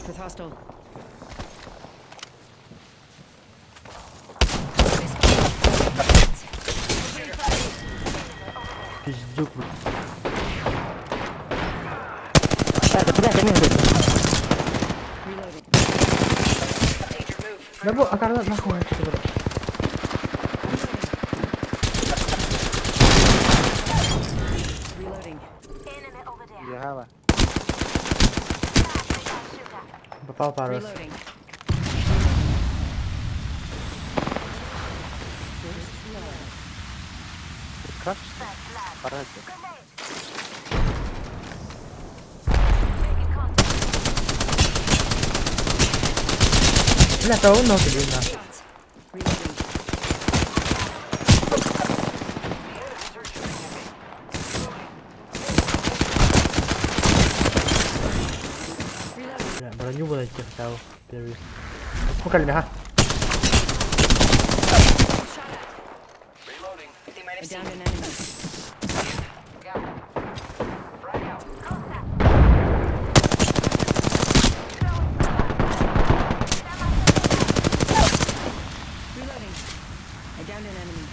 with hostile. Пиздюк. Reloading. Да бу акарда нахуй это было. Reloading. Яга. Попал пару раз. Reloading. Как что? Паразит. Бля, того ноги длинна. Shots. Reloading. Reloading. Бля, броню бы найти хотя бы. Первый. Сколько ли, ага? Shot at. I downed an enemy. Reloading. I downed an enemy.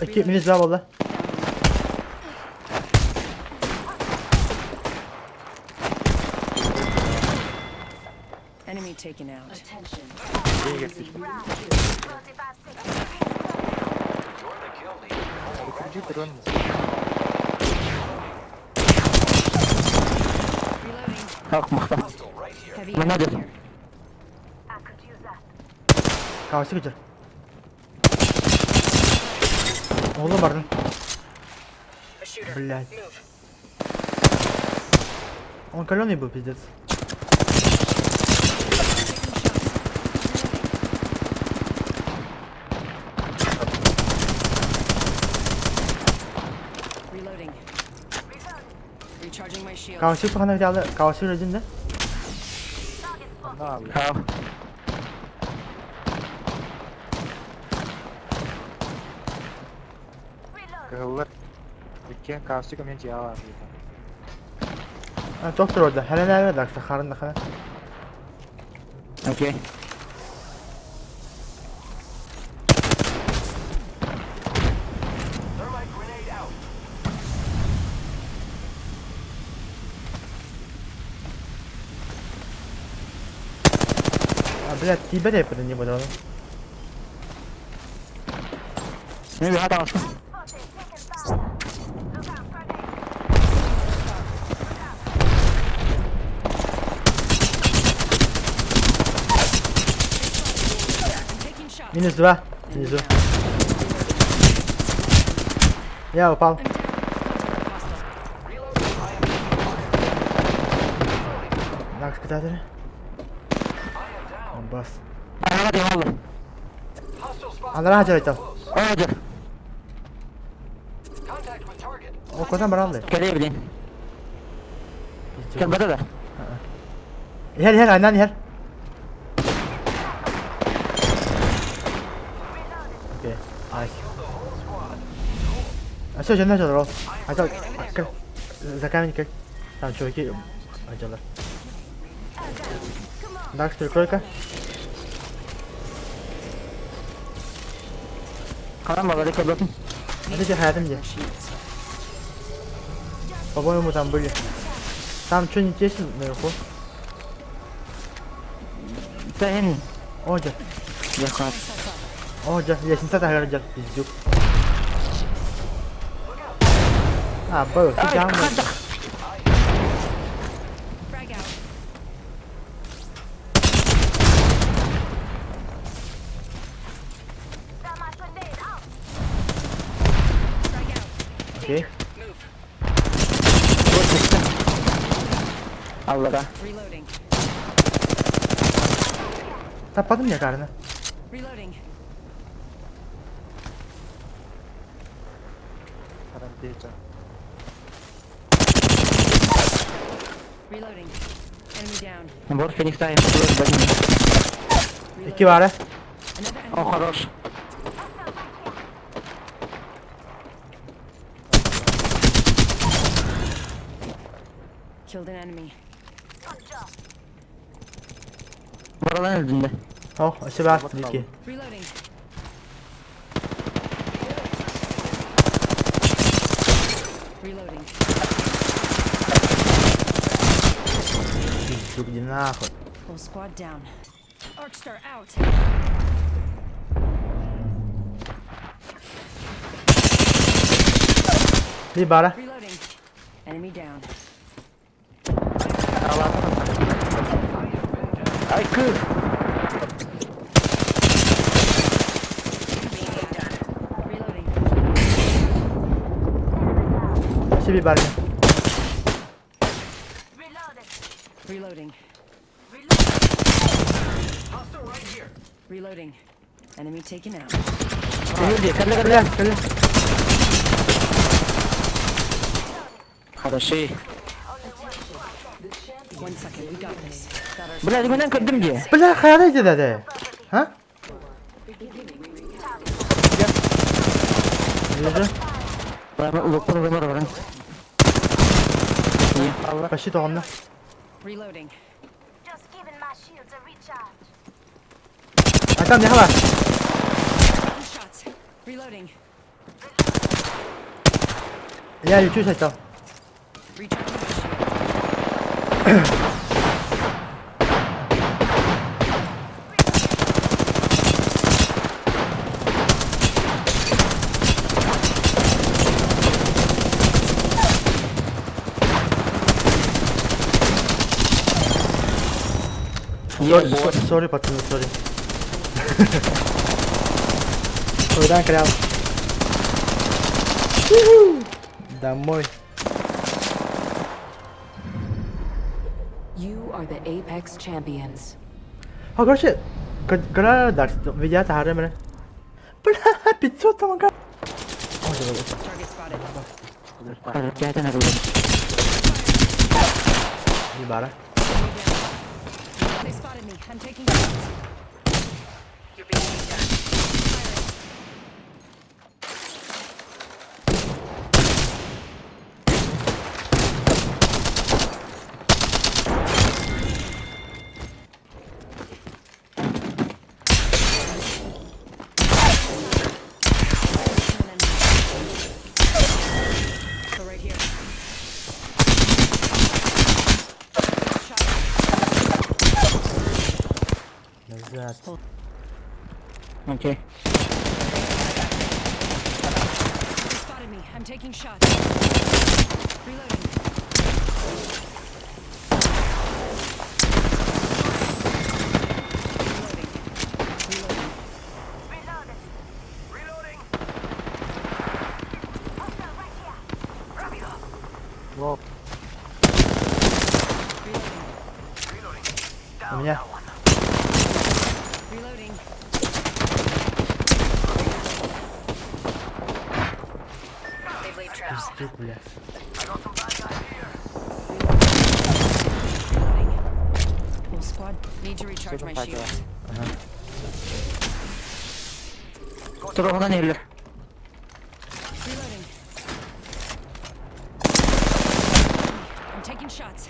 İki minus daha oldu. Down an enemy. Enemy taken out. Üçüncü drone mu? Reloading. Heavy ammo here. Kavası güzel. Oğlum pardon. Блять. Он каленый был, пиздец. Taking shots. Reloading. Recharging my shield. Kavası пахана взяли. Kavası один, да? Ne abi? Kıhıllar. Dükkan kavşık men cihağı var. А, доктор orada. Hele nerede dakika karın da kana. Окей. А, блядь, тебе дай не буду. Ну, я там что? I'm taking shots. Минус два. Enemy Внизу. down. Я упал. I'm down. Contact with hostile. Так, испытатели. Бас. Ага, алла. Анара хажар Ага, О, куда баралды? кэлэ блин. Кэл бата да. Иһэр, иһэр, айнан иһэр. Окей, айс. А все, жена жадырол. Айта, кел. За камень кел. Там чуваки ажалар. Дакс, прикройка. Канам балары кэлбэтин. Это тебе хаятым где? My shields. По-моему, там были. Там что не тесно наверху? Тахин. О, дя. Яхат. О, дя. Лестница тагар дя. Пиздюк. А, был. Ты там. Frag out. Frag out. Окей. Аллара. Reloading. Таппадым я карны. Reloading. Karantina. Reloading. Enemy down. Бор Феникс тайм. Reloading. İki var ha. Another enemy. О, хорош. Killed an enemy. Баралан өлдүн да. О, өссө баар дики. Reloading. Reloading. Пиздюк, иди нахуй. Whole squad down. Arcstar out. Биир баара. Reloading. Enemy down. Ай кыр. Reloading. Өссө биир баар. Reloading. Reloading. Enemy taken out. Кэллэ кэллэ. Кэлэ, кэлэ. Хороший. One second, we got this. Got our Бля, мин көрдүм дии. Бля, хайа да да. А? Вижу. Лукпун вымыр баран. Почти тоҕонно. Reloading. Just giving my shields a recharge. Айтам не хала. Shots. Reloading. Я лечусь, Айтам. Recharging my shield. Sorry, пацаны, sorry. Ойдан крял. Домой. You are the Apex champions. А, короче, когда дальше, видя тахары меня. Бля, 500 там, га. Ой, давай. Target spotted. Кэлэн эрэллэр. Не бара. They spotted me. I'm taking shots. Go right here. Shot. Назад. Окей. They spotted me. I'm taking shots. Reloading. Reloading. Reloading. Reloaded. Hostile right here. Лоп. Reloading. У меня. Reloading. Пиздюк, бля. Reloading. Whole squad. Need to recharge my shields. Туругунан эрэллэр. Reloading. I'm taking shots.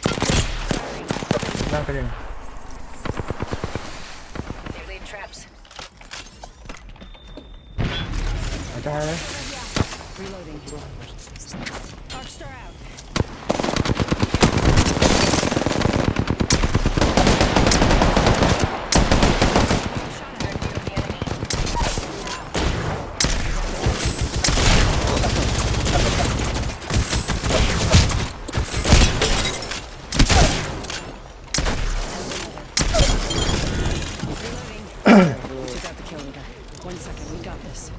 Да, колени. They laid traps. Айтам, хайа. Reloading. Arcstar out. Shot at. Reloading. Took out the kill leader. 1 second, we got this.